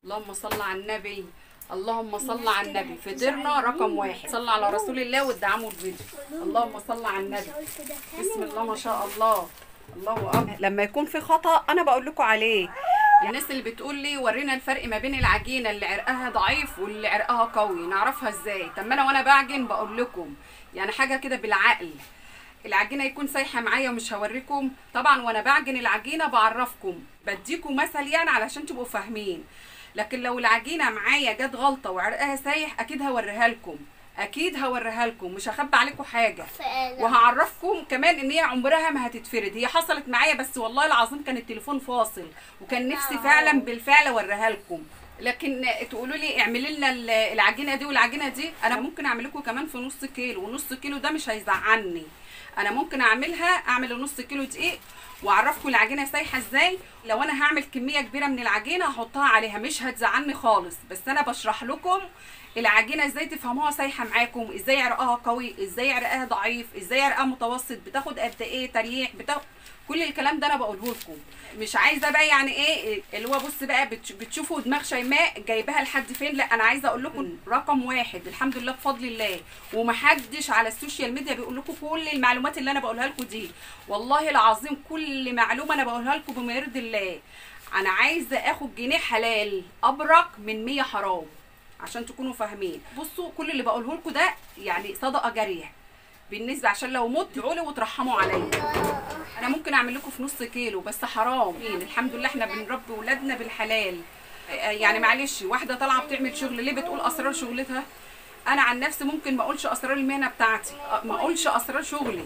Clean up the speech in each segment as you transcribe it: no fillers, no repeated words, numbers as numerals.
اللهم صل على النبي، اللهم صل على النبي. فطرنا رقم واحد، صلى على رسول الله وادعموا الفيديو. اللهم صل على النبي. بسم الله ما شاء الله، الله اكبر. لما يكون في خطأ انا بقول لكم عليه. الناس اللي بتقول لي ورينا الفرق ما بين العجينة اللي عرقها ضعيف واللي عرقها قوي، نعرفها ازاي؟ طب ما انا وانا بعجن بقول لكم يعني حاجة كده بالعقل. العجينة يكون سايحه معايا ومش هوريكم طبعا، وانا بعجن العجينة بعرفكم، بديكم مثل يعني علشان تبقوا فاهمين. لكن لو العجينة معايا جت غلطه وعرقها سايح اكيد هوريها لكم، اكيد هوريها لكم، مش هخبي عليكم حاجة. وهعرفكم كمان ان هي عمرها ما هتتفرد. هي حصلت معايا بس والله العظيم كان التليفون فاصل، وكان نفسي فعلا بالفعل اوريها لكم. لكن تقولوا لي اعملي لنا العجينة دي والعجينه دي، انا ممكن اعمل لكم كمان في نص كيلو، ونص كيلو ده مش هيزعلني. انا ممكن اعملها، اعمل نص كيلو دقيق واعرفكم العجينة سايحه ازاي. لو انا هعمل كمية كبيرة من العجينة هحطها عليها، مش هتزعلني خالص. بس انا بشرح لكم العجينة ازاي تفهموها سايحه معاكم، ازاي عرقها قوي، ازاي عرقها ضعيف، ازاي عرقها متوسط، بتاخد قد ايه تريح، بتاخد كل الكلام ده انا بقوله لكم. مش عايزه بقى يعني ايه اللي هو بص بقى بتشوفوا دماغ شيماء جايباها لحد فين. لا، انا عايزه اقول لكم رقم واحد الحمد لله بفضل الله، ومحدش على السوشيال ميديا بيقول لكم كل المعلومات اللي انا بقولها لكم دي. والله العظيم كل معلومة انا بقولها لكم بما يرضي الله. انا عايزه اخد جنيه حلال ابرك من 100 حرام عشان تكونوا فاهمين. بصوا كل اللي بقوله لكم ده يعني صدقه جارية بالنسبة، عشان لو مت ادعوا لي وترحموا عليا. انا ممكن اعمل لكم في نص كيلو بس حرام. الحمد لله احنا بنربي ولادنا بالحلال. يعني معلش، واحدة طالعه بتعمل شغل ليه بتقول اسرار شغلتها؟ انا عن نفسي ممكن ما اقولش اسرار المهنة بتاعتي، ما اقولش اسرار شغلي،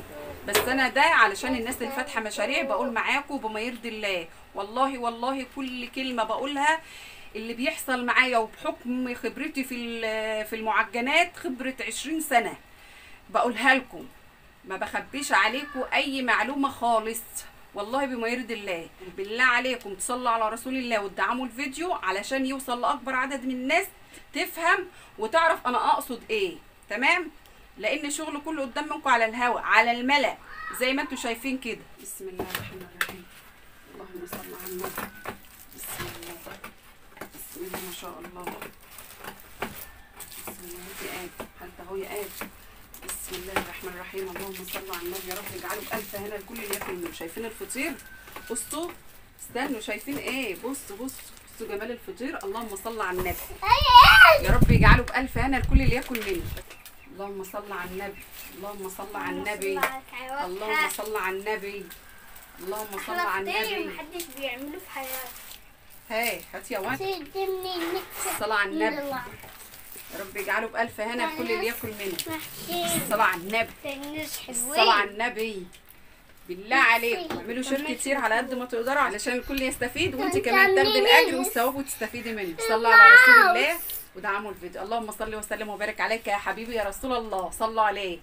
بس انا ده علشان الناس اللي فاتحة مشاريع بقول معاكم بما يرضي الله. والله والله كل كلمة بقولها اللي بيحصل معايا، وبحكم خبرتي في المعجنات، خبره 20 سنة بقولها لكم، ما بخبيش عليكم اي معلومة خالص والله بما يرضي الله. بالله عليكم تصلوا على رسول الله وتدعموا الفيديو علشان يوصل لاكبر عدد من الناس تفهم وتعرف انا اقصد ايه، تمام؟ لان شغل كله قدام منكم على الهوا على الملأ زي ما انتم شايفين كده. بسم الله الرحمن الرحيم، اللهم صل على النبي. بسم الله، بسم الله ما شاء الله. بسم الله يا آدم، حتى اهو يا آدم. بسم الله الرحمن الرحيم، اللهم صل على النبي. يا رب اجعله بألف هنا لكل اللي ياكل منه. شايفين الفطير؟ بصوا استنوا، شايفين ايه؟ بصوا بصوا بصوا جمال الفطير، اللهم صل على النبي. يا رب يجعله بألف هنا لكل اللي ياكل منه. اللهم صل على النبي، اللهم صل على النبي، اللهم صل على النبي، اللهم صل على النبي. محدش بيعمله في حياته. هاي هات يا واد، صل على النبي. يا رب يجعله بألف هنا لكل اللي ياكل منه. الصلاة على النبي، الصلاة على النبي. بالله عليكم اعملوا share كتير على قد ما تقدروا علشان الكل يستفيد، وانت كمان تاخدي الاجر والثواب وتستفيدي منه. صلوا على رسول الله ودعموا الفيديو. اللهم صل وسلم وبارك عليك يا حبيبي يا رسول الله، صلوا عليه.